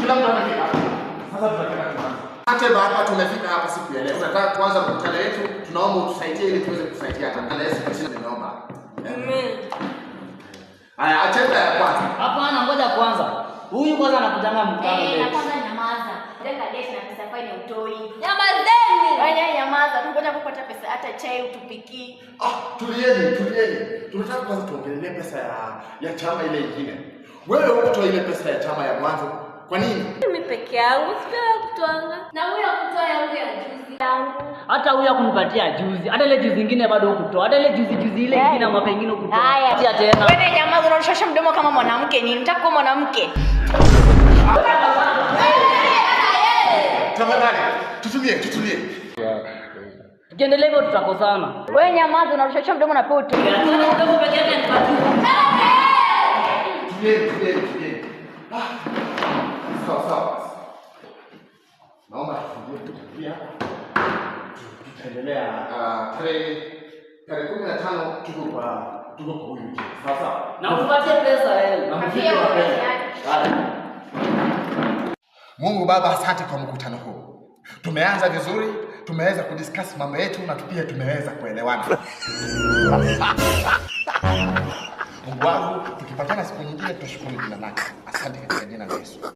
Kila mtu amefika. Sasa tunataka tuanze. Asante Baba, tumefika hapa siku ya leo. Tunataka kuanza mkutano wetu. Tunaomba utusaidie ili tuweze kusaidiana. Na Yesu jina nimeomba. Amen. Haya, agenda ya kwanza. Hapana, ngoja kwanza. Huyu kwanza anakujanga mkutano Eh, na leo. kwanza nyamaza. Jenga date na pesa fine utoi. Nyamazeni. Wewe nyamaza, tu ngoja kupata pesa hata chai utupiki. Ah, tulieni, tulieni. Tunataka kwanza tuongelee pesa ya chama ile ingine. Wewe hukutoa ile pesa ya chama ya mwanzo. Kwa nini? Mimi peke yangu sipewa kutwanga. Na huyo kutoa yangu ya juzi. Yangu. Hata huyu hakunipatia juzi. Hata ile juzi ingine bado hukutoa. Hata ile juzi juzi ile ingine mwaka ingine hukutoa. Haya. Patia tena. Wewe nyamaza, unashosha mdomo kama mwanamke nini? Unataka kuwa mwanamke? Tafadhali, tutulie, tutulie. Tukiendelea hivyo tutakosana. Wewe nyamaza, unashosha mdomo na pia utulie. Mdomo peke yake anipatie. Tulieni, tulieni, tulieni. Ah, sawa sawa basi. Naomba tufungie tukimbia hapa. Tutaendelea tarehe 15 tuko kwa huyu mjini. Sawa sawa. Na utupatie pesa eh. Na mfike mapema. Haya. Mungu Baba, asante kwa mkutano huu. Tumeanza vizuri, tumeweza kudiscuss mambo yetu na pia tumeweza kuelewana. Mungu wangu, tukipatana siku nyingine tutashukuru jina lako. Asante katika jina la Yesu.